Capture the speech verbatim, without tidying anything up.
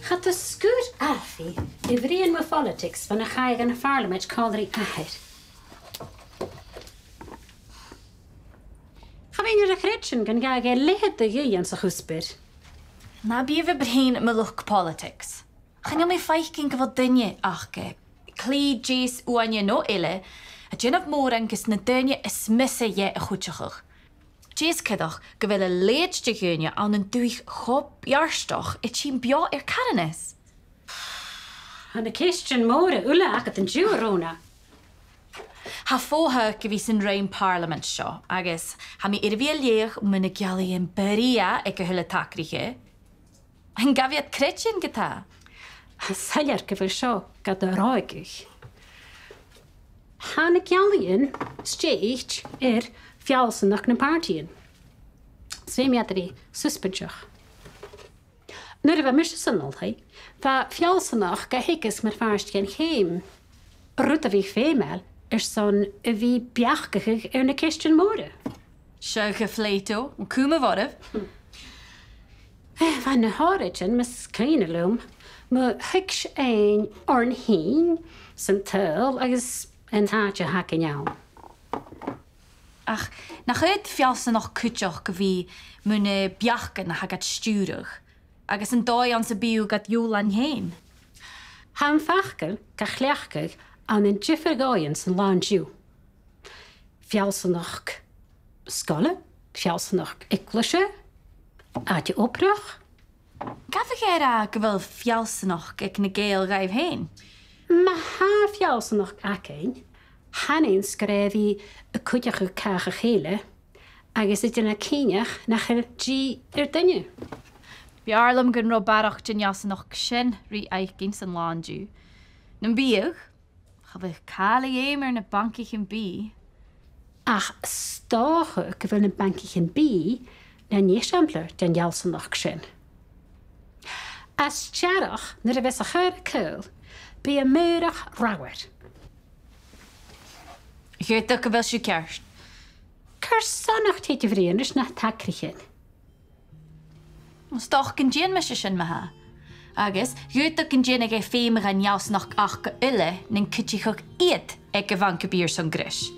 Cha do sguir Alfie a' bruidhinn mu pholitics bhon a chaidh e dhan phàrlamaid còmhla ri athair. Cha bhithinn air a chreidsinn gun gabhadh e leithid de ghuth anns a' chuspair. Na bi a' bruidhinn mu luchd-poilitigs. Chan eil mi a' faicinn gu bheil duine aca, clì, deas, uaine no eile, a' dèanamh mòran gus na daoine as miosa dheth a chuideachadh. Deas cuideachd gu bheil a leithid de dhaoine ann an dùthaich cho beartach a' tighinn beò air carthannas. Tha na ceistean mòra uile agad an-diugh, a Rona. Tha fòghadh gu bhith san roinn Pàrlamaid seo, agus tha mi air a bhith a' leughadh mu na geallaidhean brèagha aig a h-uile tagraiche. An gabh iad creidsinn ge-tà? Tha e soilleir gu bheil seo gad ròigeadh. Tha na geallaidhean stèidhichte air feallsanachd nam pàrtaidhean. 'S fheudar iad a bhith susbainteach. Nuair a bha mise san oilthigh, bha feallsanachd ga theagasg mar phàirt dhen cheum, rud a bha feumail airson a bhith beachdachadh air na ceistean mòra. Seo gu Plato, cùm a' bhorraibh. Eh, bha na h-òraidean, mas cuimhne leam, mu thuigse fhaighinn oirnn fhìn, san t-saoghal agus an t-àite a th' againn ann. Ach nach eil feallsanachd cuideachd gu bhith mu na beachdan a tha gad stiùireadh, agus an dòigh anns am bi thu gad ghiùlan fhèin? Tha am facal ga chleachdadh ann an diofar dhòighean san là an-diugh. Feallsanachd sgoile, feallsanachd eaglaise, àite-obrach. Gabh a ràdh gu bheil feallsanachd aig na Gàidheil dhaibh fhèin? Ma tha feallsanachd againn, chanainn-sa gur e a bhith a' cuideachadh càch a chèile agus a' dèanamh cinnteach nach eil dìth air duine. B' fheàrr leam gun robh barrachd den fheallsanachd sin ri fhaicinn san là an-diugh. Nam biodh, cha bhiodh càil a dh'fheum air na bancaichean-bìdh. Ach 's dòcha gu bheil na bancaichean-bìdh nan eisimpleir den fheallsanachd sin. As t-earrach, nuair a bhios a' chaora caol, bidh am maorach reamhar. Dh'fhaodadh gu bheil sibh ceart. Carson nach tèid a bhruidhinn ris na tagraichean? 'S dòcha gun dèan mise sin, ma-thà. Agus dh'fhaodadh gun dèanadh e feum dhan fheallsanachd aca uile nan cuidicheadh iad aig a' bhanc-bìdh airson greis.